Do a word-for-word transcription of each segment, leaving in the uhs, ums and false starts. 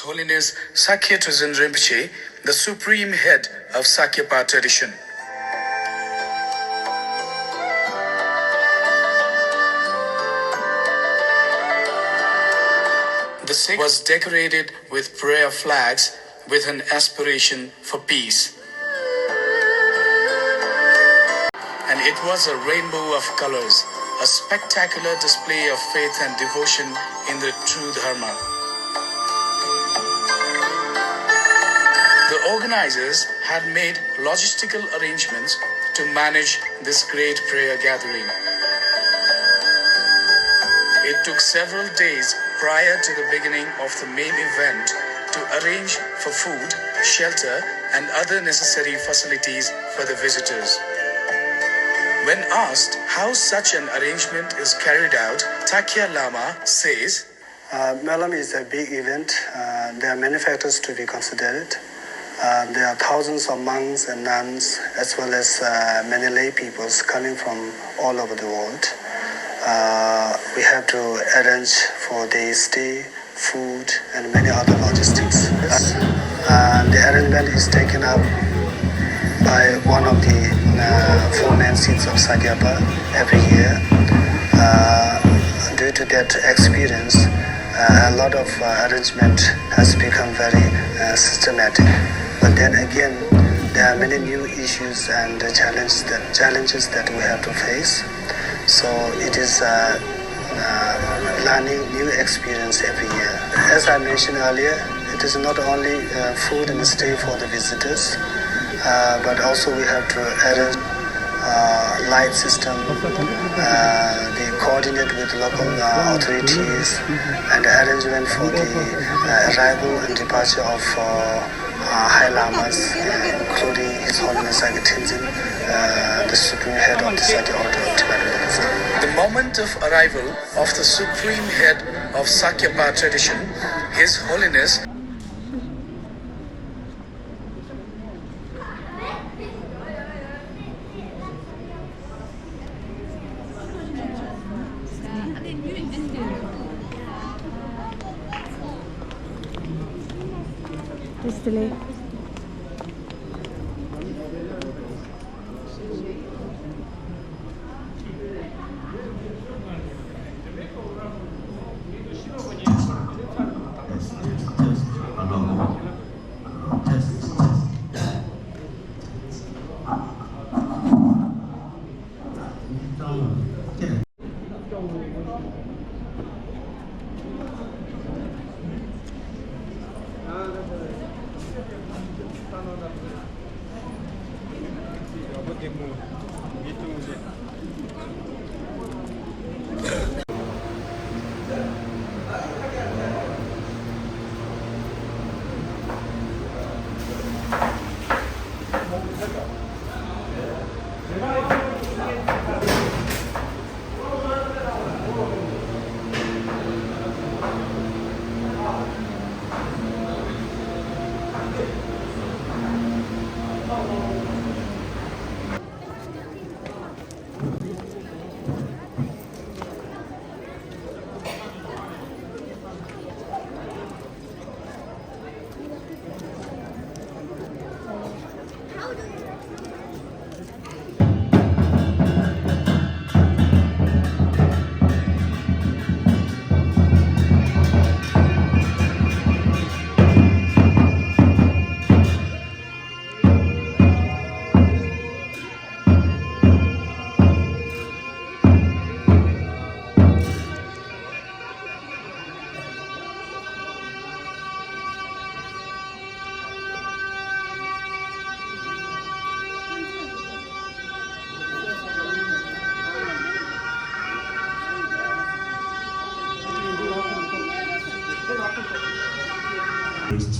Holiness Sakya Trizin Rinpoche, the supreme head of Sakyapa tradition. The sixth was decorated with prayer flags with an aspiration for peace. And it was a rainbow of colors, a spectacular display of faith and devotion in the true Dharma. The organizers had made logistical arrangements to manage this great prayer gathering. It took several days prior to the beginning of the main event to arrange for food, shelter, and other necessary facilities for the visitors. When asked how such an arrangement is carried out, Takya Lama says, Uh, Möllam is a big event. Uh, there are many factors to be considered. Uh, there are thousands of monks and nuns, as well as uh, many lay peoples coming from all over the world. Uh, we have to arrange for their stay, food, and many other logistics. Uh, the arrangement is taken up by one of the uh, four main seats of Sakyapa every year. Uh, due to that experience, uh, a lot of uh, arrangement has become very uh, systematic. But then again, there are many new issues and challenges that, challenges that we have to face. So it is uh, uh, learning new experience every year. As I mentioned earlier, it is not only uh, food and stay for the visitors, uh, but also we have to arrange uh, light system, uh, the coordinate with local uh, authorities, and arrangement for the uh, arrival and departure of uh, uh, High Lamas, uh, including His Holiness Sakya Tenzin, uh, the Supreme Head of the Sakya Order of Tibetan Buddhism. The moment of arrival of the Supreme Head of Sakyapa tradition, His Holiness Just delay.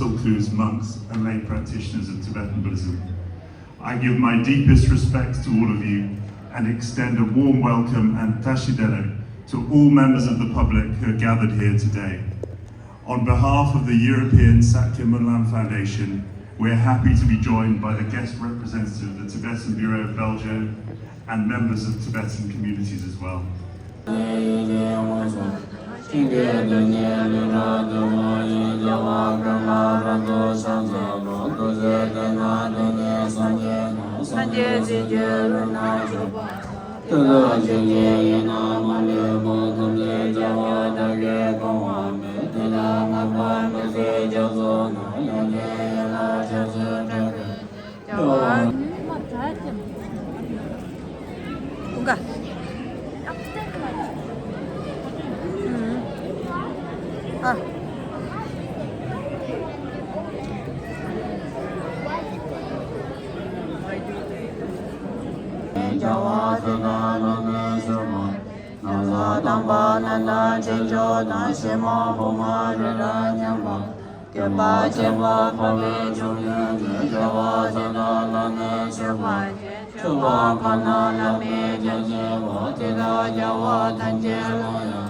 Tulkus, monks, and lay practitioners of Tibetan Buddhism. I give my deepest respects to all of you and extend a warm welcome and tashi delek to all members of the public who are gathered here today. On behalf of the European Sakya Möllam Foundation, we are happy to be joined by the guest representative of the Tibetan Bureau of Belgium and members of Tibetan communities as well. ཞིང་གི་རྡུལ་སྙེད་ལུས་རབ་བདེ་བ་ཡི། རྒྱལ་བ་ཀུན་ལ་རབ་ཏུ་ཕྱག་འཚལ་ལོ། ཐུགས་རྗེས་བརྟན་ན་དེ་ནི་སངས་རྒྱས་དང་། སངས་རྒྱས་ཀྱི་རྒྱུད་རིམ་ལྔ་བཞུགས་པ་དང་། དེ་དག་ཆོས་ཀྱི་དབྱིངས་རྣམས་མ་ལུས་པ། ཐམས་ཅད་རྒྱལ་བ་དག་གིས་གང་བར་མོས། དེ་དག་བསྔགས་པ་མི་ཟད་རྒྱ་མཚོ་རྣམས། ཡོངས་འདྲེན་ཡན་ལག་ཕྱོགས་བཅུར་གྲགས་པའི། རྒྱལ་བ་དེ་དག་ལ་ནི་མཆོད་པ། ན་བཟའ་དམ་པ་ནཱ་ལ་ཆོས་མཆོག་དང་། ཕྱེ་མ་ཕུར་མ་རི་རབ་མཉམ་པ། སྐྱོབ་པ་ཆེ་བ་འཕགས་པའི་མཆོག་ཡོན་ཏན། རྒྱལ་བ་དེ་དག་ལ་ནི་མཆོད་པ་བགྱི། མཆོད་པ་གང་རྣམས་བླ་མེད་རྒྱ་ཆེ་བ། དེ་དག་རྒྱལ་བ་ཐམས་ཅད་ལ་ཡང་།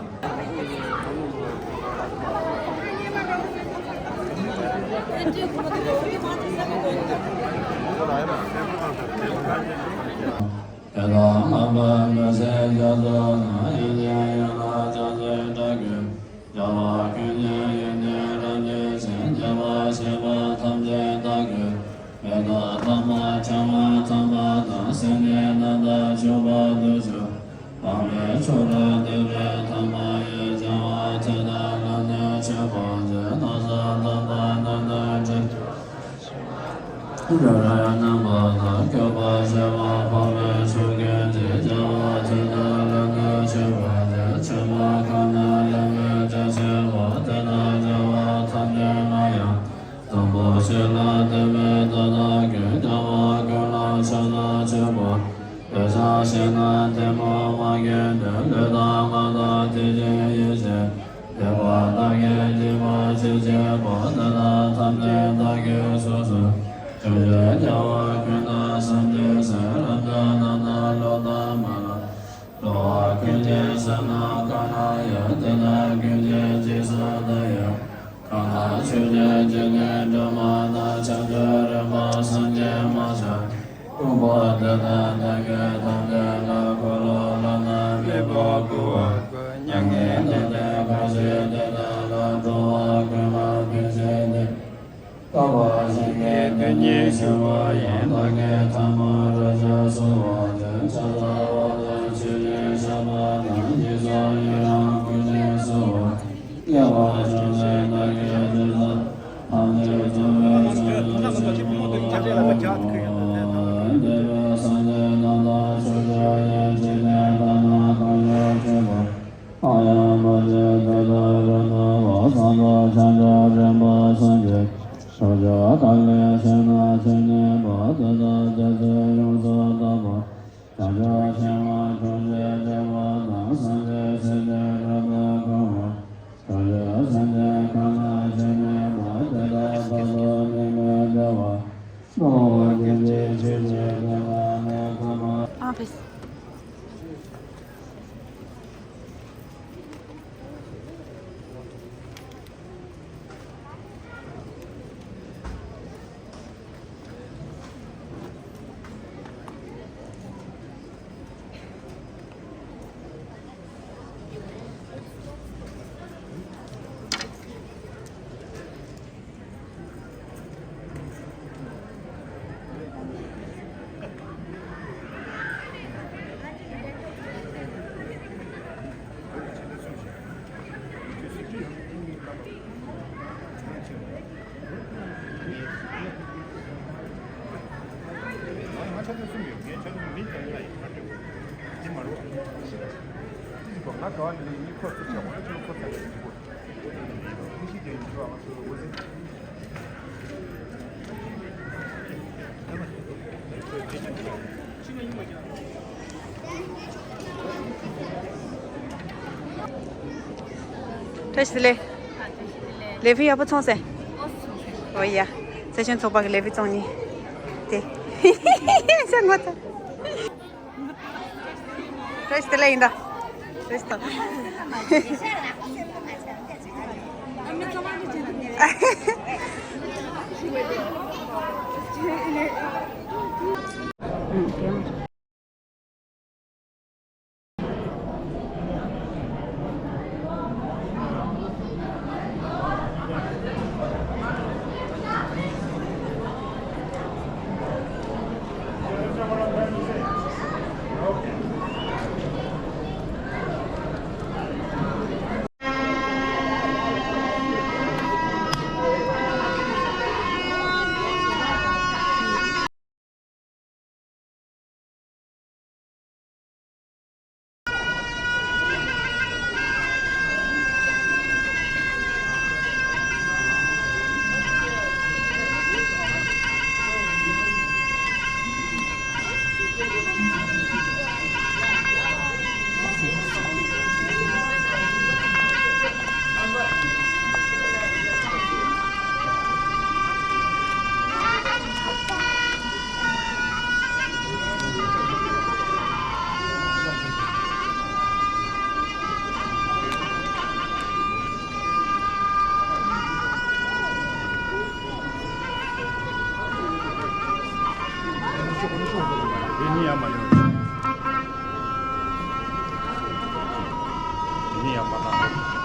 དེ་དག་བསྔགས་པ་མི་ཟད་རྒྱ་མཚོ་རྣམས། ཡོངས་འདྲེན་ཡན་ལག་ཕྱོགས་བཅུར་གྲགས་པའི། རྒྱལ་བ་ཀུན་གྱི་ཡོན་ཏན་རབ་བརྗོད་ཅིང་། སྐྱོབ་པ་ཆེ་བ་ཐམས་ཅད་བདག་གིས། མེ་ཏོག་དམ་པ་ཕྲེང་བ་ཐམ་པ་དང་། སེར་སྣའི་རྣམ་པར་བྱུང་བ་དུས་སུ། དམ་པའི་ཆོས་རབ་བསྟན་པའི་ཐ་མ་ཡི། བྱང་བ་དེ་དག་ལ་ནི་མཆོད་པར་བགྱི། ན་བཟའ་དམ་པ་རྣམས་ནི་དྲི་རབ་རྣམ་པར་ཐར། སྐྱོབ་པ་ཆེ་བ་འཕགས་པའི་མཆོག་གི་རྗེ། རྒྱལ་བ་དེ་དག་ལ་ནི་མཆོད་པར་བགྱི། མཆོད་པ་གང་རྣམས་བླ་མེད་རྒྱ་ཆེ་བ། དེ་དག་རྒྱལ་བ་ཐམས་ཅད་ལ་ཡང་། དང་པོ་ཆོས་ལ་བརྟེན་པའི་བདག་དང་ཀུན། རྒྱལ་བ་ཀུན་ལ་ཕྱག་འཚལ་མཆོད་པ། དེ་ཕྱིར་གཤེགས་ནས་ཐལ་མོ་སྦས་མཁན་ཏེ། ལུས་དང་ངག་དང་ཐུགས་ཀྱི་ཡེ་ཤེས། ཐེག་པ་དག་གི་སྤྱི་དཔལ་ཆོས་ཀྱི་དཔལ། དེ་དག་ཐམས་ཅད་བདག་གིས་གསོལ་ཞིང་སྐྱོབ་ཕྱིར། རྒྱལ་བ་ཀུན་ཏུ་སངས་རྒྱས་སྲས། རབ་འབྱམས་རྣམས་དང་ལོ་ཟླ་མ་ལ། འགྲོ་བ་ཀུན་གྱི་སེམས་རྣམས་གང་ན་ཡོད། དེ་དག་ཀུན་གྱི་རྗེས་སུ་བདག་ཡང་། གང་ལ་ཆོས་ཀྱི་སྤྱོད་ལྡན་སྒྲོན་མ་དང་། ཕྱག་རྒྱ་རིམ་པ་སངས་རྒྱས་མ་ཆགས། ཀུན་པོ་དེ་དག་བདག་གིས་ཐམས་ཅད་ལ། འཁོར་ལོ་བླ་ན་མེད་པ་བསྐོར་བར་བསྐུལ། མྱ་ངན་འདས་ཏེ་གང་བཞེད་དེ་དག་ལ། འགྲོ་བ་ཀུན་ལ་ཕན་བྱེད་དེ། བསྐལ་པ་ཞིང་གི་དོན་ཉིད་ཞུ་བ་ཡིན། བདག་གིས་ཐལ་མོ་རབ་བཞག་གསོལ་བར་བགྱི། ཕྱག་འཚལ་བ་དང་མཆོད་ཅིང་བཤགས་པ་དང་། ཡིད་བཞིན་ཡི་རང་བསྐུལ་ཞིང་གསོལ་བ། དགེ་བ་བཅུ་ནི་བདག་གིས་ཇི་ཙམ། ཐམས་ཅད་རྫོགས་པའི་སངས་རྒྱས་ཞིང་དུ་འགོད་པའི། འདས་པའི་སངས་རྒྱས་རྣམས་དང་ཕྱོགས་བཅུ་ཡི། འཇིག་རྟེན་དག་ན་གང་ཡང་མཆོད་པ། ཨ་ཡ་མ་ཎི་དེ་དག་རབ་བསྔགས་པ། སངས་རྒྱས་ཕྱག་རྒྱ་རིམ་པ་སངས་རྒྱས། ཕྱོགས་བཅུ་ག་ལས་བྱོན་ནས་ཆོས་བསྟན་པ། དེ་དག་རྒྱ་ཆེར་ཡོངས་སུ་དག་པ། བྱང་ཆུབ་ཤིང་ལ་ཐུགས་རྗེས་བསྐྱེད་པ་དང་། སངས་རྒྱས་ཆོས་ཀྱི་རབ་ཏུ་གང་བ། ཕྱོགས་བཅུའི་སངས་རྒྱས་གང་ན་ཆོས་སྨྲས་པ། དེ་དག་རྟག་ཏུ་ནད་མེད་བདེ་བ། སྨྲ་བ་ཀུན་གྱི་ཆོས་ཀྱི་དོན་རྣམས་ནི། ཁམས་པ། ཨ་ཕེ། བཀྲ་ཤིས་བདེ་ལེགས། ལས་ཕུད་ཡག་པོ་བཙོང་ཟེར། འོ་ཡ། སེ་ཤན་ཚོགས་པ་གི་ལས་ཕུད་བཙོང་ནི། དེ། ཤ་ངོ་ཐོག་བཀྲ་ཤིས་བདེ་ལེགས་ཡིན་ད། བཀྲ་ཤིས་བདེ་ལེགས། ཡ་མ་ཡོང་། དེ་ནི་ཡང་མ་བཏང་།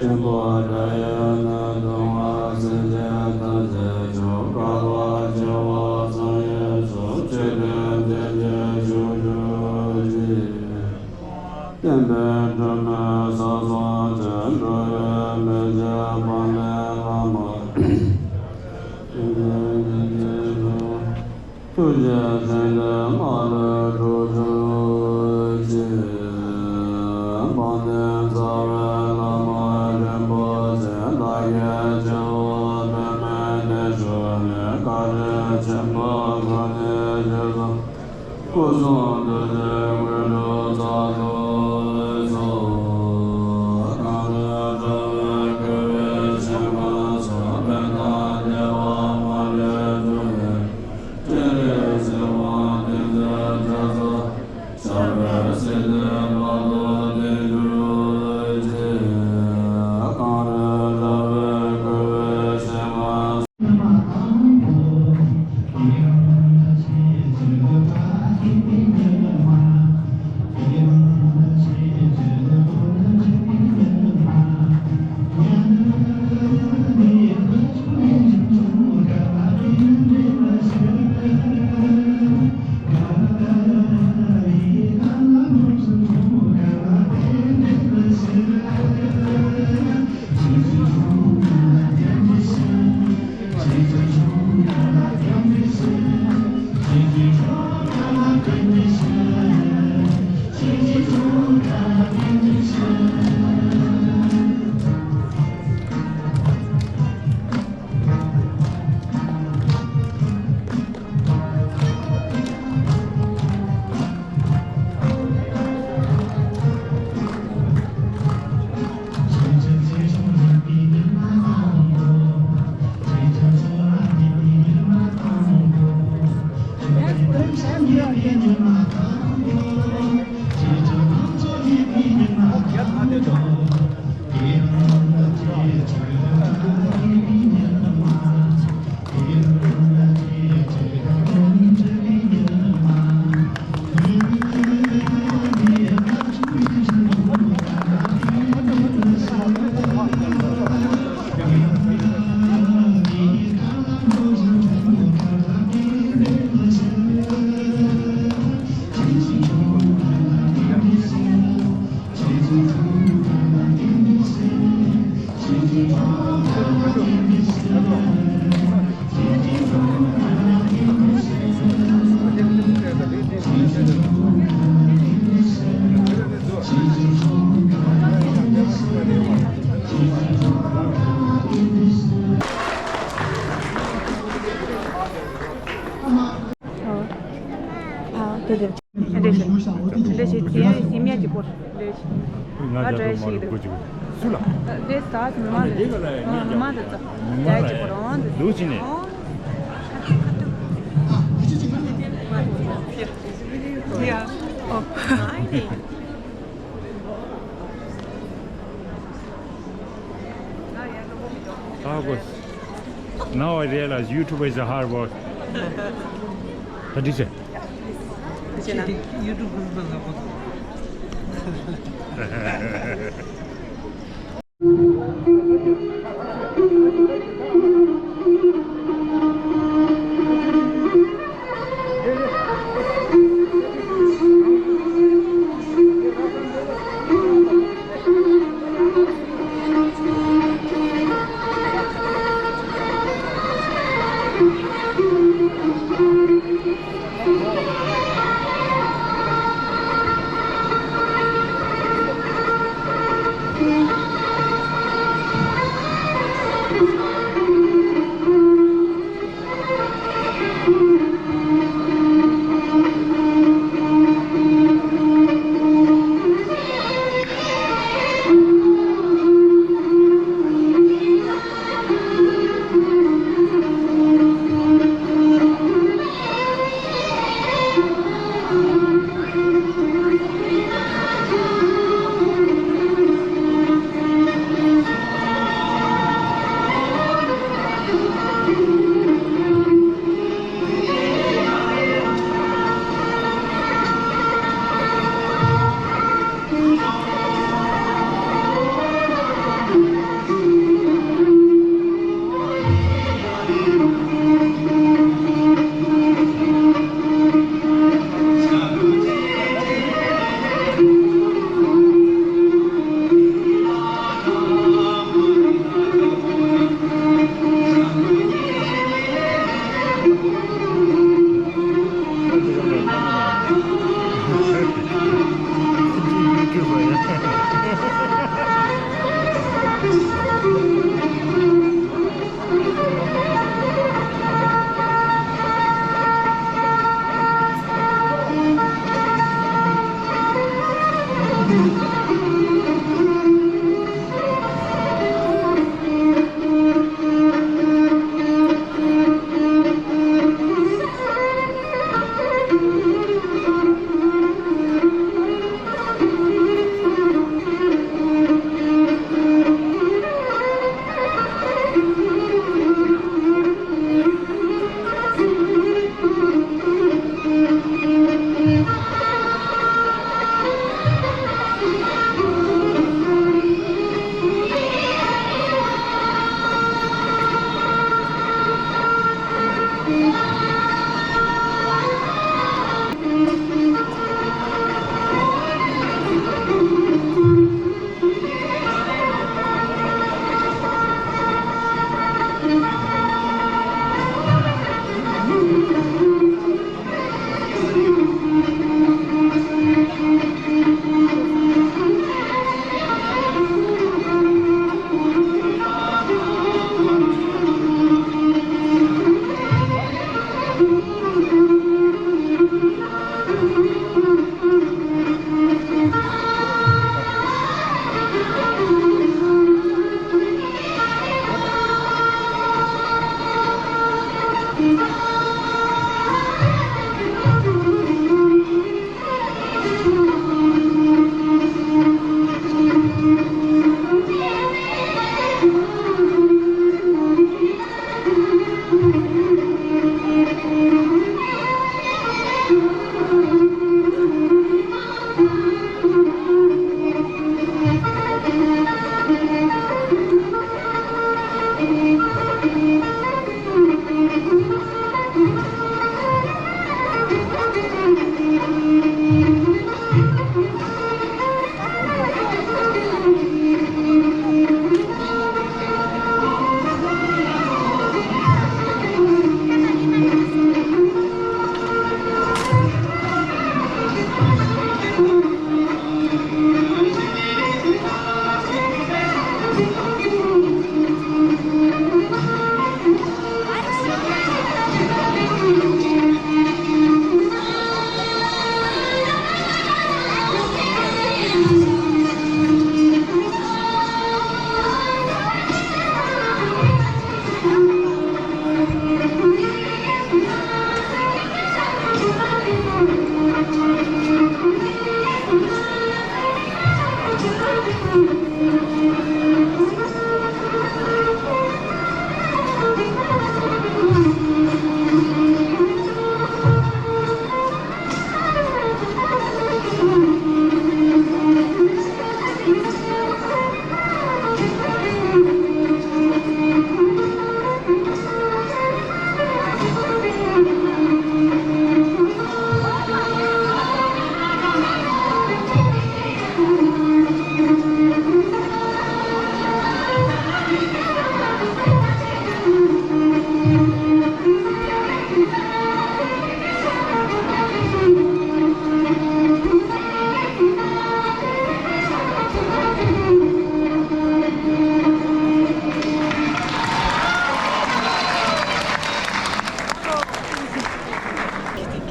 ཆེན་པོ་དགྲ་ཡི་ནི་གདུང་བ་སེལ་བྱེད་ཐམས་ཅད་མཆོག་དཀའ་བ་སྤྱད་པ་གསང་ཡུལ་སོགས་ཆོས་ཀུན་དེ་བཞིན་ཕྱོགས་བཅུར་གྱུར་ཅིག་བསྟན་པའི་སྒྲོན་མེ་ས་སོགས་ཀྱི་འགྲོ་བའི་མི་བསྐྱོད་པ་ནས་བླ་མ། ཐུགས་རྗེ་ཆེན་པོའི་མ་ལུས་འགྲུབ་གྱུར་ཅིག་དཔལ་ལྡན་རྩ་བའི་བླ་མ་རིན་པོ་ཆེ་བདག་གིས་སྤྱི་བོར་པདྨའི་སྟེང་ཞུགས་ནས་བཀའ་དྲིན་ཆེན་པོ་ཁོ་ནའི་རྗེས་སུ་སྐུ་གསུང་ཐུགས་ཀྱི་དངོས་གྲུབ་སྩལ་དུ་གསོལ། གངས་རིའི་བྲག་ལ་བསྐོར་བའི་ཆེན་ཁང་སོགས་བོད་དང་རྒྱལ་བ་མ་ལུས་འགྲོ་བའི། སྤྱན་རས་གཟིགས་དབང་ལྡན་རྒྱ་མཚོ། ཞབས་པད་སྲིད་མཐའི་བར་དུ་བརྟན་གྱུར་ཅིག་གངས་རིའི་བྲག་ལ་བསྐོར་བའི་ཆེན་ཁང་། ཨ། ཨ། དེ་དེ། འདྲེ་ཞིག་འདྲེ་ཞིག་དེ་ཡང་སིམ་ཡ་གི་པོར་འདྲེ་ཞིག་ང་ཨ་འདྲེ་ཞིག་འདུག་སུ་ལ། དེ་ད་མི་མ་རེད། མི་མ་རེད། ད་ཡ་གི་པོར་འོང་འདུག་ཅི་ནས། ཡ། ཨོ། ཧ་གོ། Now I realize YouTuber is a hard work. What did you say? YouTube is a hard work.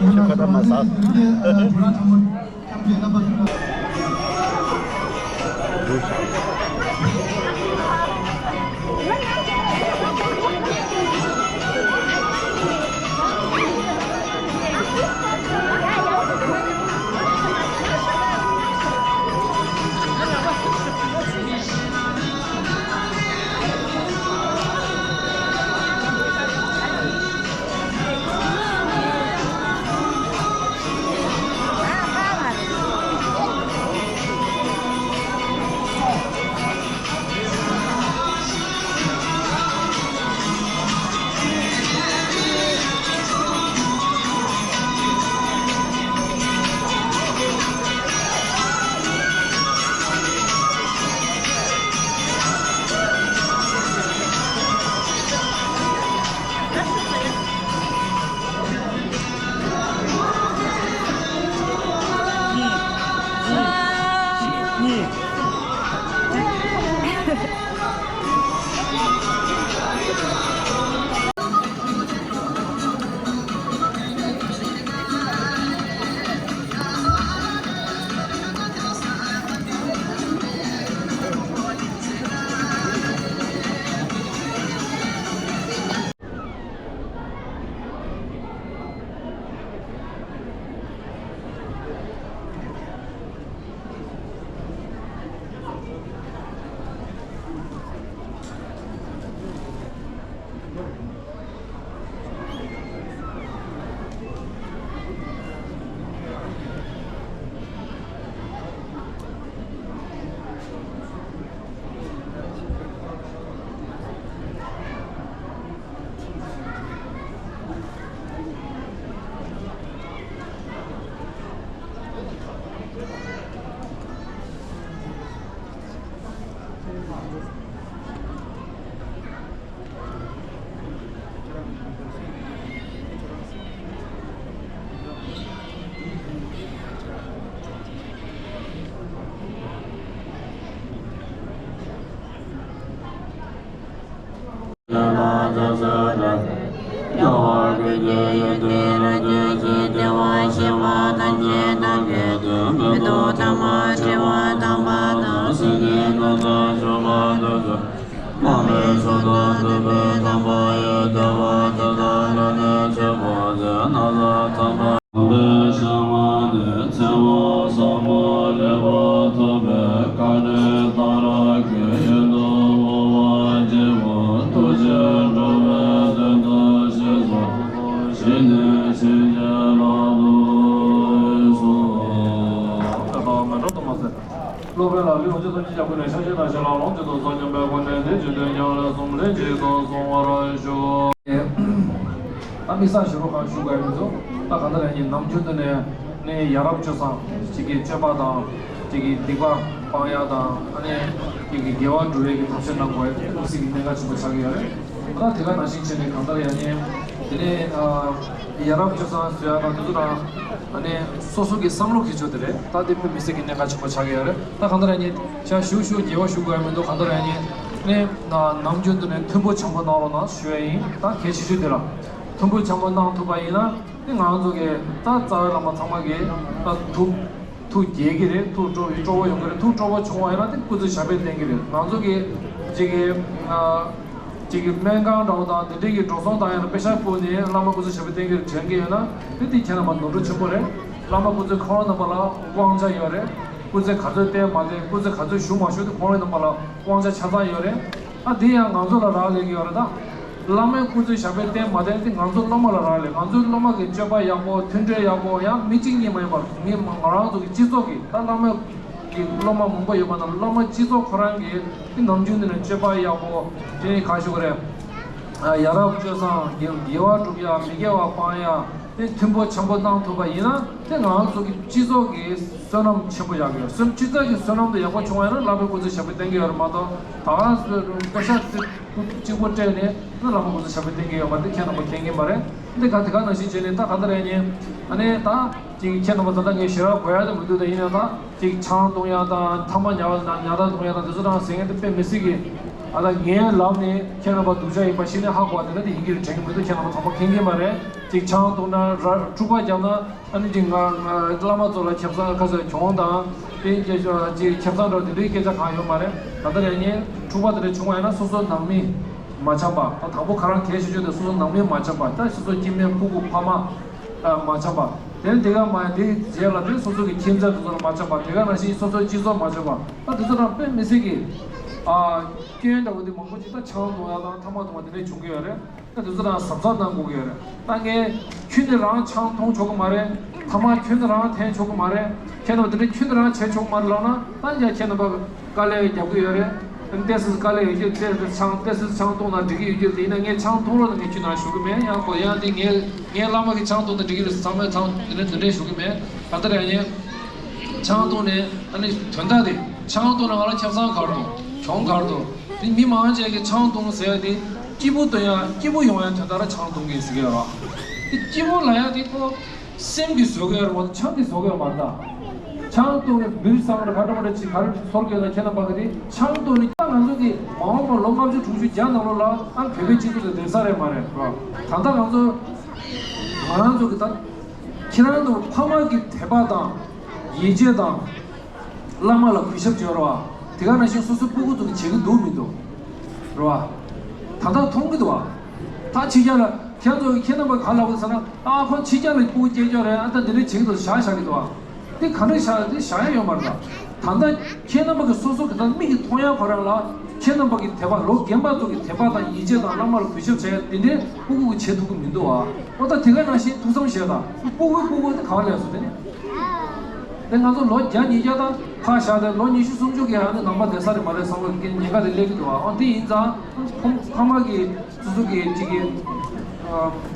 ཁྱོད་ཁ་ད་མ་ཟ། སློབ་དཔོན་ལ་ལུས་ལོངས་སྤྱོད་ཐམས་ཅད་ཀྱང་ཀུན་ནས་ཆགས་ཞེན་དང་ཞེན་ལང་ལོངས་སྤྱོད་དུ་གསོག་སྙམ་པའི་སྒོ་ནས་འདི་བརྗོད་དོན་ཉམས་ལེན་གསུམ་ལན་གཅིག་ཏུ་གསུང་བར་ཞུ། ད་དམིགས་བསལ་ཞི་རུ་ཁང་བཞུགས་དགོས་མི་ཚོ་ད་གང་ལྟར་ཡང་ནམ་རྒྱུན་དུ་ནས་ནི་ཡ་རབས་སྤྱོད་བཟང་གཅིག་གི་སྤྱོད་པ་དང་གཅིག་གི་སྡིག་པ་སྤང་ཡག་དང་ཨ་ནི་གཅིག་གི་དགེ་བ་སྒྲུབ་ཡས་ཀྱི་ཐབས་ཤེས་གནང་དགོས་ཡ་དེ་དམིགས་བསལ་གྱི་གནད་འགག་ཆེན་པོ་ཆགས་ཀྱི་ཡོད་རེད། ད་དེ་ག་ནང་བཞིན་བྱས་ནས་གང་ལྟར་ཡང་ནི་དེ་ནས་ཡ་རབས་སྤྱོད་བཟང་བཟོ་ཡག་དང་དེ་ཚོ་དང་། ཨ་ནི་སོ་སོ་གི་བསམ་བློ་གི་ཆོས་དེ་རེད། ད་དེ་དཔེ་མི་སྲིད་ཀྱི་གནད་འགག་ཆེན་པོ་ཆགས་ཀྱི་ཡོད་རེད། ད་གང་ལྟར་ཡང་ནི་ཤ་ཞུ་ཞུ་དགེ་བ་ཞུ་དགོས་ཡ་མི་འདུག་གང་ལྟར་ཡང་ནི་ནི་ནམ་རྒྱུན་དུ་ནས་མཐུན་པོ་བྱམས་པོ་གནང་རོགས་གནང་ཞུ་ཡ་ཡིན། ད་གལ་ཆེ་ཤོས་དེ་ལ་མཐུན་པོ་བྱམས་པོ་གནང་ཐུབ་པ་ཡིན་ན་ནི་ང་ཚོ་གི་ད་རྩ་བའི་བླ་མ་ཚང་མ་གི་ད་ཐུགས་ཐུགས་དགྱེས་ཀྱི་རེད། ཐུགས་སྤྲོ་སྤྲོ་བོ་ཡོང་གི་རེད། ཐུགས་སྤྲོ་བོ་བྱུང་བ་ཡིན་ན་དེ་སྐུ་ཚེ་ཞབས་པད་བརྟན་གྱི་རེད། ང་ཚོ་གི་གཅིག་གི་ཨ། གཅིག་གི་སྨན་ཁང་འདྲ་བོ་དང་དེ་འདྲའི་གི་འགྲོ་སོང་བཏང་ཡ་ལ་པེ་ཤག་བསྐུར་ནས་བླ་མ་སྐུ་ཚེ་ཞབས་པད་བརྟན་གྱི་རེད་དྲན་གྱི་ཡོད་ན་དེ་དེ་ཁྱེད་རྣམ་པ་ནོར་འཁྲུལ་ཆེན་པོ་རེད། བླ་མ་སྐུ་ཚེ་ཁོང་རྣམ་པ་ལ་དབང་ཆ་ཡོད་རེད། སྐུ་ཚེ་ག་ཚོད་བརྟན་མ་བརྟན་སྐུ་ཚེ་ག་ཚོད་བཞུགས་མ་བཞུགས་དེ་ཁོང་རྣམ་པ་ལ་དབང་ཆ་ཆ་ཚང་ཡོད་རེད། ཨ་དེ་ཡང་ང་ཚོ་ལ་རག་ལས་ཀྱི་ཡོད་རེད་ད། བླ་མའི་སྐུ་ཚེ་ཞབས་པད་བརྟན་མ་བརྟན་དེ་ང་ཚོ་སློབ་མ་ལ་རག་ལས། ང་ཚོའི་སློབ་མ་གི་སྤྱོད་པ་ཡག་པོ་མཐུན་སྒྲིལ་ཡག་པོ་ཡང་མི་གཅིག་གཉིས་མ་ཡིན་པར་མི་ང་རང་ཚོ་གི་སྤྱི་ཚོགས་ཀྱི་ད་བླ་མའི་གི་སློབ་མ་མང་པོ་ཡོད་པ་དང་སློབ་མ་སྤྱི་ཚོགས་ཁོ་རང་གི་དེ་ནམ་རྒྱུན་དུ་ནས་སྤྱོད་པ་ཡག་པོ་དེ་ནི་ག་ཞུ་གི་རེད། ཡ་རབས་སྤྱོད་བཟང་དགེ་དགེ་བ་སྒྲུབ་ཡག་མི་དགེ་བ་སྤང་ཡག་དེ་མཐུན་པོ་འཆམ་པོ་གནང་ཐུབ་པ་ཡིན་ན་དེ་ང་ཚོ་གི་སྤྱི་ཚོགས་ཀྱི་བསོད་ནམས་ཆེན་པོ་ཡག་གི་ཡོད། སྤྱི་ཚོགས་ཀྱི་བསོད་ནམས་དེ་ཡག་པོ་བྱུང་བ་ཡིན་ན་བླ་མའི་སྐུ་ཚེ་ཞབས་པད་བརྟན་གྱི་ཡོད་རེད་མ་གཏོགས་ད་ག་སེ་པེ་ཤག་གཅིག་པོ་སྤྲད་ནས་ན་བླ་མའི་སྐུ་ཚེ་ཞབས་པད་བརྟན་གྱི་ཡོད་མ་རེད། ཁྱེད་རྣམ་པ་མཁྱེན་གྱི་མ་རེད། འདི་ག་དེ་ག་ནང་བཞིན་བྱས་ནས་ད་ག་འདྲ་རེད་ཉེ་ཨ་ནེ་ད། ཅིག་ཁྱེད་རྣམ་པ་ད་ལྟ་ངས་ཞེ་དྲག་གོ་ཡ་དེ་མི་འདུག་ད་ཡིན་ན་ད་ཅིག་ཆང་འཐུང་ཡ་དང་ཐ་མག་ཉར་ཉར་ཐག་འཐུང་ཡ་དང་དེ་ཚོ་དང་ཟེར་མཁན་དེ་དཔེ་མི་སྲིད་ཀྱི་ ཨ་ད་ངའི་ལམ་ནས་ཁྱེད་རྣམ་པ་སྡུག་ཅག་ཡིན་པ་ཤེས་ནས་ཧ་གོ་བ་དེ་འདྲ་དེ་ཡིན་གྱི་རེད་དྲན་གྱི་མི་འདུག་ཁྱེད་རྣམ་པ་ཚང་མ་མཁྱེན་གྱི་མ་རེད། ཅིག་ཆང་བཏུང་ན་ར་འཁྲུག་པ་རྒྱབ་ན་ཨ་ནི་ཅིག་ང་ང་བླ་མ་ཚོ་ལ་ཁེ་བཟང་ཁ་ཤས་གྱོང་དང་དེ་ཅིག་ཁེ་བཟང་འདྲ་དེ་འདྲའི་སྐད་ཆ་གང་ཡོད་མ་རེད། ད་ལྟ་ཡང་ངས་འཁྲུག་པ་དེ་འདྲ་བྱུང་བ་ཡིན་ན་སོ་སོ་ནང་མི་མ་འཆམ་པ། ད་དང་པོ་ཁ་རང་གལ་ཆེ་ཤོས་དེ་སོ་སོ་ནང་མི་མ་འཆམ་པ། ད་སོ་སོ་སྐྱེ་དམན་ཕྲུ་གུ་ཕ་མ་མ་འཆམ་པ། དེ་དེ་ག་མ་དེ་རྗེས་ལ་དེ་སོ་སོ་གི་ཁྱིམ་མཚེས་དེ་ཚོ་ལ་མ་འཆམ་པ། དེ་ག་ནང་བཞིན་སོ་སོའི་སྤྱི་ཚོགས་མ་འཆམ་པ། ད་དེ་ཚོ་རང་དཔེ་མི་སྲིད་ཀྱི་ཨ་སྐྱོན་འདྲ་བོ་དེ་མང་པོ་ཅིག་ད་ཆང་འཐུང་ཡ་དང་ཐ་མག་འཐུང་བ་དེ་འདྲས་བྱུང་གི་ཡོད་རེད། ད་དེ་ཚོ་རང་གཟབ་གཟབ་གནང་དགོས་ཀྱི་ཡོད་རེད། ད་ངས་ཁྱོན་ནས་རང་ཆང་འཐུང་ཆོག་གི་མ་རེད། ཐ་མག་ཁྱོན་ནས་རང་འཐེན་ཆོག་གི་མ་རེད། ཁྱེད་རྣམ་པ་དེ་འདྲས་ཁྱོན་ནས་རང་བྱེད་ཆོག་གི་མ་རེད་ལབ་ན་ད་ཡ་ཁྱེད་རྣམ་པ་དཀའ་ལས་རྒྱག་གི་ཡོད་རེད། ཏེ་སི་དཀའ་ལས་ཡོད་ཀྱི་ཏེ་སི་ཆང་ཏེ་སི་ཆང་བཏུང་ན་འགྲིག་གི་ཡོད་ཀྱི་ཡིན་ན་ངས་ཆང་འཐུང་རོགས་ནས་ངས་ཁྱོད་ནང་ཞུ་གི་མེད། ཡང་ཁོ་ཡང་དེ་ངས་ངའི་བླ་མ་གི་ཆང་བཏུང་ན་འགྲིག་གི་རེད་ཚང་མས་ཚང་དེ་འདྲས་དེ་འདྲས་ཞུ་གི་མེད། ད་ལྟ་རེ་ངས་ཆང་བཏུང་ནས་ཨ་ནི་དོན་དག་དེ་ཆང་བཏུང་ན་ང་ལ་ཁེ་བཟང་ག་རེ་འདུག་གྱོང་ག་རེ་འདུག་དེ་མི་མང་ཆེ་གི་ཆང་བཏུང་ཟེར་ཡ་དེ་སྐྱིད་པོ་སྟོན་ཡ་སྐྱིད་པོ་ཡོང་ཡ་དོན་དག་ལ་ཆང་བཏུང་གི་ཟེར་གི་ཡོད་ར། དེ་སྐྱིད་པོ་ལ་ཡ་དེ་ཁོ། སེམས་ཀྱིས་བཟོ་གི་ཡོད་རེད་མ་གཏོགས་ཆང་གིས་བཟོ་གི་ཡོད་མ་རེད་ད། ཆང་བཏུང་ནས་འབུ་སྲང་རེ་ག་འདྲ་མ་འདྲ་ཅིག་ག་རེ་ཚོར་གི་ཡོད་ན་ཁྱེད་རྣམ་པ་གི་དེ་ཆང་བཏུང་ནས་ད་ང་ཚོ་གི་མ་འོངས་པ་ལོ་ལྔ་བཅུ་དྲུག་ཅུ་བརྒྱ་ནང་ལོགས་ལ་ཨ་བོད་པའི་སྤྱི་ཚོགས་དེ་བསྡད་ས་རེད་མ་རེད་རོ། ད་ལྟ་ང་ཚོ་ང་རང་ཚོ་གི་ད་ཁྱེད་རང་ཚོ་ཕ་མ་གི་དད་པ་དང་ཡིད་ཆེས་དང་། བླ་མ་ལ་གུས་ཞབས་བྱེད་རོགས། དེ་ག་ནང་བཞིན་སོ་སོའི་སྤུ་གུ་ཚོ་གིས་བྱེད་ཀྱི་འདུག་མི་འདུག་རོགས། ད་ལྟ་མཐོང་གི་འདུག་བ། ད་ཕྱི་རྒྱལ་ལ་ཁྱེད་ཚོ་ཁྱེད་རྣམ་པ་ག་ལ་བ་ཟེར་ན་ཨ་ཁོ་ཕྱི་རྒྱལ་ལ་སྤུ་གུ་སྐྱེས་ཀྱོག་རེད་ཨ་ད་འདི་འདྲ་བྱེད་ཀྱི་འདུག་བཞག་བཞག་གི་འདུག་བ། དེ་ག་འདྲ་བཞག་དེ་བཞག་ཡ་ཡོད་མ་རེད་ད། ད་ལྟ་ཁྱེད་རྣམ་པ་གིས་སོ་སོ་གི་ད་མིག་གིས་མཐོང་ཡ་ཁོ་རང་ལ་ཁྱེད་རྣམ་པ་གི་དད་པ་ལོ་རྒན་པ་ཚོ་གི་དད་པ་དང་ཡིད་ཆེས་དང་བླ་མ་ལ་གུས་ཞབས་བྱས་དེ་འདྲའི་སྤུ་གུ་གིས་བྱེད་ཐུབ་ཀྱི་མི་འདུག་བ། ཨོ་ད་དེ་ག་ནང་བཞིན་ཐུགས་བསམ་བཞེས་དང་སྤུ་གུའི་སྤུ་གུ་དེ་ག་བ་ལས་སོ་དེ་ནི། དེ་ང་ཚོ་ལོ་བརྒྱ་ཉིས་བརྒྱ་དང་ཕར་བཞག་དེ་ལོ་ཉི་ཤུ་སུམ་ཅུ་གི་ཨ་ནི་ནང་པ་བསྡད་ས་རེད་མ་རེད་བསམ་བློ་གི་ཉེན་ཁ་དེ་སླེབས་ཀྱི་འདུག་བ། ཨོ་དེ་ཡིན་ཙང་ཕ་ཕ་མ་གི་སོ་སོ་གི་གཅིག་གི་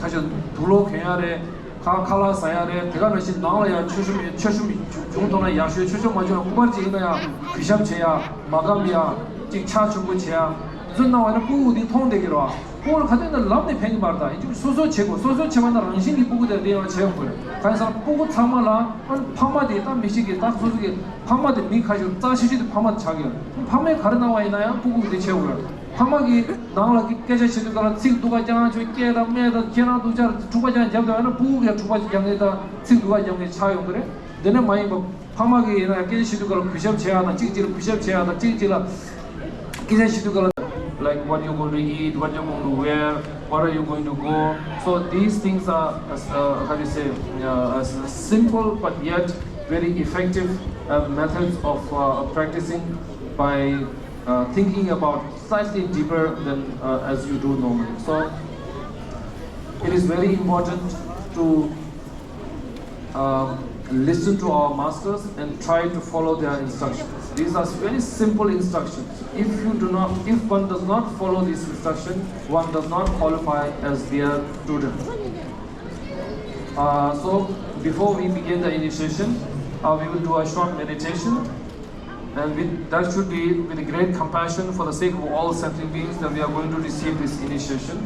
ཁ་ཤས་དུག་ལོག་གྱོན་ཡ་རེད། ཁ་ཁ་ལག་ཟ་ཡ་རེད། དེ་ག་ནང་བཞིན་ནང་ལ་ཡང་མཆོད་གཤོམ་མཆོད་གཤོམ་བྱུང་ཐུབ་ན་ཡག་ཤོས། མཆོད་གཤོམ་མ་བྱུང་ན་སྐུ་པར་ཅིག་ཡིན་ན་ཡང་གུས་ཞབས་བྱེད་ཡ་མ་སྐམ་ཡ་ཅིག་ཕྱག་མཆོད་པོ་བྱེད་ཡ་འདི་ཚོ་གནང་བ་ཡིན་ན་སྤུ་གུ་འདི་མཐོང་བསྡད་ཀྱི་རེད་བ། ཁོང་ལ་ག་དུས་ན་ལབ་ནས་ཕན་གྱི་མ་རེད་ད། ཡིན་གཅིག་སོ་སོ་བྱེད་དགོས། སོ་སོ་བྱེད་པ་ན་རང་བཞིན་གྱིས་སྤུ་གུ་དེ་དེ་ཡང་བྱེད་དགོས། གང་ཡིན་ཟེར་ན་སྤུ་གུ་ཚང་མ་ལ་ཨ་ཕ་མ་དེ་ད་མི་ཤེས་ཀྱི་ད་སོ་སོ་གི་ཕ་མ་དེ་མི་ཁ་ཤས་རྩ་ཆེ་ཤོས་དེ་ཕ་མ་དེ་ཆགས་ཀྱི་ཡོད། ཕ་མས་ག་རེ་གནང་བ་ཡིན་ན་ཡང་སྤུ་གུ་དེ་བྱེད་དགོས། ཕ་མ་གིས་ནང་ལ་སྐད་ཆ་བཤད་དུས་ག་ལ་ཚིག་སྡུག་ག་རྐྱང་ཆོས་སྐད་དང་སྨད་དང་ཁྱེད་རང་སྡུག་ཅག་འཁྲུག་པ་རྐྱང་རྒྱབ་དང་ཡང་ན་སྤུ་གུ་གིས་འཁྲུག་པ་རྒྱག་མཁན་དང་ཚིག་སྡུག་ག་རྒྱབ་མཁན་ཆགས་ཡོང་གི་རེད། དེ་ནས་མ་ཡིན་པ། ཕ་མ་གིས་ཡིན་ན་སྐད་ཆ་བཤད་དུས་ག་ལ་གུས་ཞབས་བྱེད་ཡ་དང་གཅིག་གཅིག་ལ་གུས་ཞབས་བྱེད་ཡ་དང་གཅིག་གཅིག་ལ་སྐད་ཆ་བཤད་དུས་ག་ལ། Like what you're going to eat, what you're going to wear, what are you going to go? So these things are, uh, how do you say, uh, simple but yet very effective uh, methods of uh, practicing by uh, thinking about slightly deeper than uh, as you do normally. So it is very important to um, listen to our masters and try to follow their instructions. These are very simple instructions. If you do not, if one does not follow this instruction, one does not qualify as their student. Uh, so before we begin the initiation, uh, we will do a short meditation. And with, that should be with great compassion for the sake of all sentient beings that we are going to receive this initiation.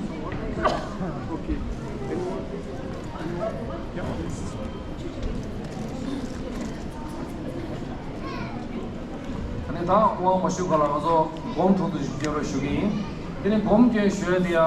ཨ་ནི་ད་དབང་མ་ཞུ་ག་ལ་ང་ཚོ་སྒོམ་ཐོག་ཏུ་ཞུ་རོགས་ཞུ་གི་ཡིན། དེ་ནི་སྒོམ་སྐྱོན་ཞུ་ཡ་དེ་ཡ།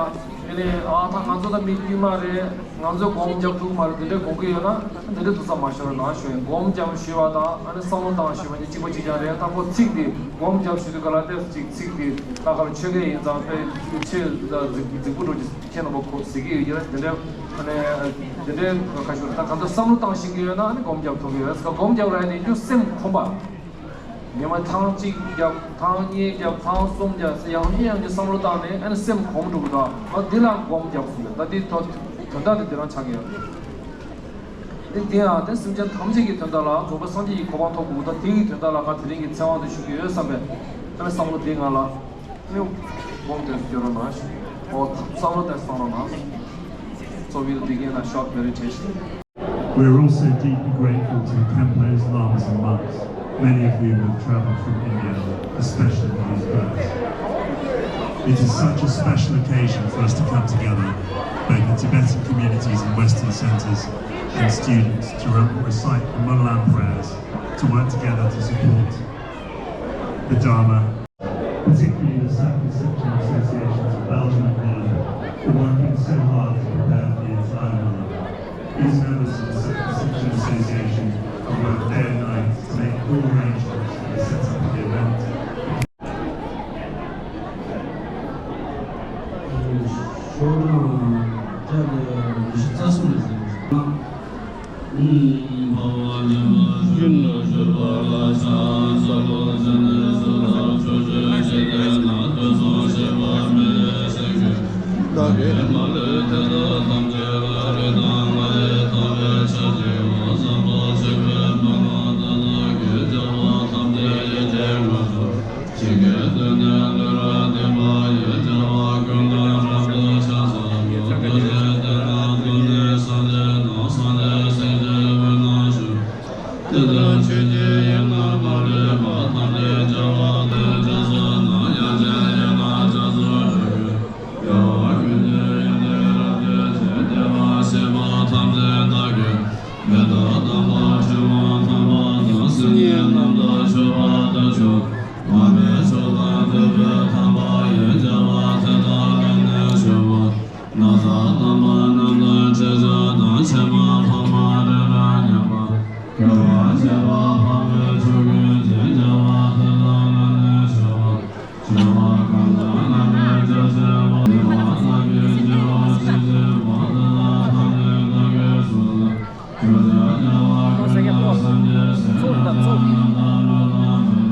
དེ་ནི་ཨ་ད་ང་ཚོ་ད་མི་དཀྱུས་མ་རེད། ང་ཚོས་སྒོམ་རྒྱབ་ཐུབ་མ་རེད། དེ་འདྲའི་དགོངས་ཀྱི་ཡོད་ན་དེ་འདྲའི་འདུག་ས་མ་ཤོར་ན་ཞུ་ཡིན། སྒོམ་རྒྱབ་ཞུས་པ་དང་ཨ་ནི་བསམ་བློ་བཏང་ཞུས་པ་གཉིས་གཅིག་པ་གཅིག་རྐྱང་རེད། ད་ཁོ་ཚིག་འདི་སྒོམ་རྒྱབ་ཞུ་དུས་ག་ལ་ཏོག་ཙམ་ཅིག་ཚིག་འདི་ད་ག་རེ་ཆོས་སྐད་ཡིན་ཙང་དཔེ་ཆེས་རྫིག་རྫིག་པོ་འགྲོ་གི་ཁྱེད་རྣམ་པ་ཁོ་གཟིགས་ཀྱི་ཡོད་ཀྱི་རེད། དེ་འདྲའི་ཨ་ནི་དེ་འདྲའི་ཁ་ཤོར་ད་གང་ལྟར་བསམ་བློ་བཏང་ཤེས་ཀྱི་ཡོད་ན་ཨ་ནི་སྒོམ་རྒྱབ་ཐུབ་ཀྱི་ཡོད། སྒོམ་རྒྱབ་ར་ནི་རྒྱུ་སེམས་ཁོམ་པ། ཉི་མ་ཐེངས་གཅིག་བརྒྱབ། ཐེངས་གཉིས་བརྒྱབ། ཐེངས་གསུམ་བརྒྱབ་ཟེར་ཡང་ཡང་ཡང་བསམ་བློ་བཏང་ནས་ཨ་ནི་སེམས་གོམས་འགྲོ་གི་འདུག་ཨ་འདི་ལ་སྒོམ་རྒྱག་ཟེར་ཡོད། ད་འདི་དོན་དོན་དག་དེ་འདི་རང་ཆགས་ཀྱི་ཡོད། འདི་འདི་ཡང་དེ་སེམས་ཅན་ཐམས་ཅད་ཀྱི་དོན་དག་ལ་རྫོགས་པའི་སངས་རྒྱས་ཀྱི་གོ་འཕང་ཐོབ་དགོས། ད་དེ་ཡི་དོན་དག་ལ་ང་དེ་རིང་གི་ཚེ་དབང་འདི་ཞུ་གི་ཡོད་བསམ་པས་ཨ་ནི་བསམ་བློ་འདི་ང་ལ་ཨ་ནི་སྒོམ་དེ་སྐྱོ་རོགས་གནང་ཞུ་གི་ཡོད། ཨོ་བསམ་བློ་དེ་བཏང་རོགས་གནང་། So we'll begin a short meditation. We are also deeply grateful to the Khenpes Lamas and monks, many of whom have travelled from India, especially for these births. It is such a special occasion for us to come together, both the Tibetan communities in Western centres and students, to re- recite the Möllam prayers, to work together to support the Dharma. particularly the Circumcision Associations of Belgium and Holland, for working so hard to prepare for the entire month. These members of the Circumcision Association have worked day and night to make all arrangements for the setup of the event.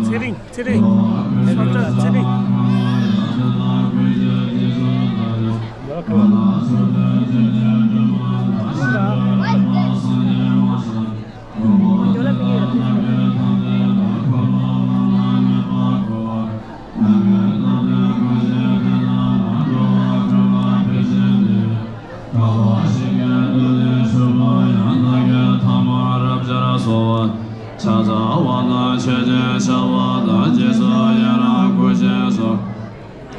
ཚེ་རིང་། ཚེ་རིང་། ཚེ་རིང་། ཕྱག་འཚལ་བ་དང་མཆོད་ཅིང་བཤགས་པ་དང་། རྗེས་སུ་ཡི་རང་བསྐུལ་ཞིང་གསོལ།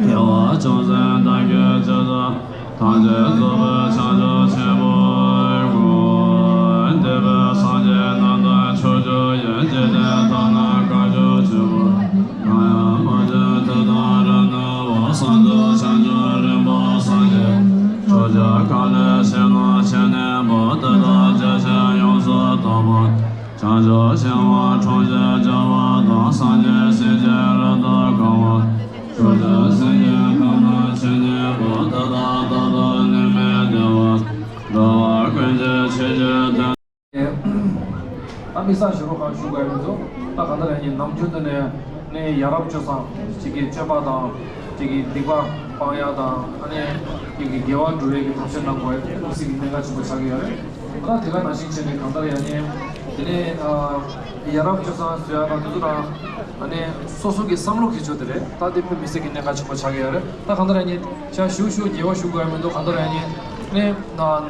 དགེ་བ་ཅུང་ཟད་བདག་གིས་ཅི་བསགས། ཐམས་ཅད་རྫོགས་པའི་བྱང་ཆུབ་ཆེན་པོའི་སྒོ། འདས་པའི་སངས་རྒྱས་རྣམས་དང་ཕྱོགས་བཅུ་ཡི། འཇིག་རྟེན་དག་ན་དཀའ་སྤྱད་ཆེན་པོ། གང་ཡང་མ་བྱོན་དེ་དག་རབ་གནང་བ། གསང་འདུས་བྱང་ཆུབ་རིན་པོ་སངས་རྒྱས། ཕྱོགས་བཅུ་གང་ལས་ཞིང་རྣམས་ཆོས་ནི་འབུལ། དེ་དག་རྒྱ་ཆེར་ཡོངས་སུ་བསྟན་པ། བྱང་ཆུབ་ཤིང་དབང་ཕྲོམ་བཞིན་རྒྱས་པ་དང་། སངས་རྒྱས་སྲས་ཀྱིས་རབ་ཏུ་གང་བ། ཕྱོགས་བཅུའི་སེམས་ཅན་ཁམས་ན་ཆོས་ཉན་པ། དེ་དག་རྟག་ཏུ་ནད་མེད་བདེ་བ། འགྲོ་བ་ཀུན་གྱི་ཆོས་ཀྱི་དོན། ད་དམིགས་བསལ་ཞུ་རོགས་གང་ཞུ་དགོས་མི་འདུག་ད་གང་ལྟར་ཡང་ནམ་རྒྱུན་དུ་ནས་ནི་ཡ་རབས་སྤྱོད་བཟང་ཅིག་གི་སྤྱོད་པ་དང་། ཅིག་གི་སྡིག་པ་སྤང་ཡ་དང་། ཨ་ནི་ཅིག་གི་དགེ་བ་སྒྲུབ་ཡས་ཀྱི་ཐབས་ཤེས་གནང་དགོས་ཡ་དེ་དམིགས་བསལ་གྱི་གནད་འགག་ཆེན་པོ་ཆགས་ཀྱི་ཡོད་རེད། ད་དེ་ག་ནང་བཞིན་བྱས་ནས་གང་ལྟར་ཡང་ནི་དེ་ནས་ཡ་རབས་སྤྱོད་བཟང་བཟོ་ཡ་དང་དེ་ཚོ་དང་། ཨ་ནི་སོ་སོ་གི་བསམ་བློ་གི་ཆོས་དེ་རེད། ད་དེ་དཔེ་མི་སྲིད་ཀྱི་གནད་འགག་ཆེན་པོ་ཆགས་ཀྱི་ཡོད་རེད། ད་གང་ལྟར་ཡང་ནི་ཆ་ཞུ་ཞུ་དགེ་བ་ཞུ་དགོས་ཡ་མི་འདུག་གང་ལྟར་ཡང་ནི་ནི་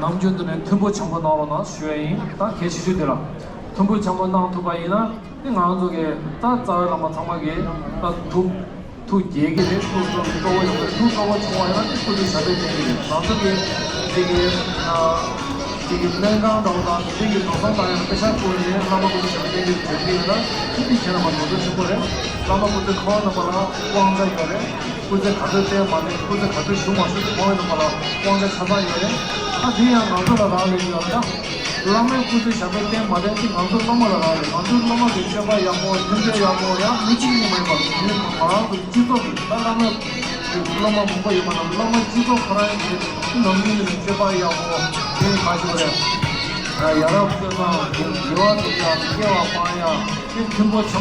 ནམ་རྒྱུན་དུ་ནས་མཐུན་པོ་བྱམས་པོ་གནང་རོགས་གནང་ཞུ་ཡ་ཡིན། ད་གལ་ཆེ་ཤོས་དེ་ལ་མཐུན་པོ་བྱམས་པོ་གནང་ཐུབ་པ་ཡིན་ན། དེ་ང་ཚོ་གི་ད་རྩ་བའི་བླ་མ་ཚང་མ་གི་ད་ཐུགས་ཐུགས་དགྱེས་ཀྱི་རེད། ཐུགས་སྤྲོ་སྤྲོ་བོ་ཡོང་གི་རེད། ཐུགས་སྤྲོ་བོ་བྱུང་བ་ཡིན་ན་དེ་སྐུ་ཚེ་ཞབས་པད་བརྟན་གྱི་རེད། ང་ཚོ་གི་དེ་གི་ཨ་དེ་གི་སྨན་ཁང་འདྲ་བོ་དང་དེ་གི་དེང་སང་ད་ཡང་དཔེ་ཆ་བཀོད་ནས་བླ་མ་སྐུ་ཚེ་ཞབས་པད་བརྟན་གྱི་རེད་བྱེད་ཀྱི་ཡོད་ན། དེ་དེ་ཁྱེད་རྣམ་པ་ངོ་སྤྲོད་ཆེན་པོ་རེད། བླ་མ་སྐུ་ཚེ་ཁོང་རྣམ་པ་ལ་དབང་ཆ་ཡོད་རེད། སྐུ་ཚེ་ག་ཚོད་བརྟན་མ་བརྟན། སྐུ་ཚེ་ག་ཚོད་བཞུགས་མ་བཞུགས་དེ་ཁོང་རྣམ་པ་ལ་དབང་ཆ་ཆ་ཚང་ཡོད་རེད། ད་དེ་ཡང་ང་ཚོ་ལ་རག་ལས་ཀྱི་ཡོད་རེད། ད་བླ་མའི་སྐུ་ཚེ་ཞབས་པད་བརྟན་མ་བརྟན་དེ་ང་ཚོ་སློབ་མ་ལ་རག་ལས། ང་ཚོའི་སློབ་མ་གི་སྤྱོད་པ་ཡག་པོ། མཐུན་རྐྱེན་ཡག་པོ། ཡང་མི་གཅིག་གཉིས་མ་ཡིན་པར་མི་ང་རང་ཚོ་སྤྱི་ཚོགས་ཀྱི་ད་བླ་མའི་སློབ་མ་མང་པོ་ཡོད་མ་རེད། སློབ་མ་སྤྱི་ཚོགས་ཁོ་རང་གི་ནང་མི་ནས་སྤྱོད་པ་ཡག་པོ་དེ་ག་ཞིག་རེད། ཡ་རབས་སྤྱོད་བཟང་དགེ་བ་སྒྲུབ་ཡག་སྐྱེ་བ་སྤང་ཡག་དེ་མཐུན་པོ་བྱུང་།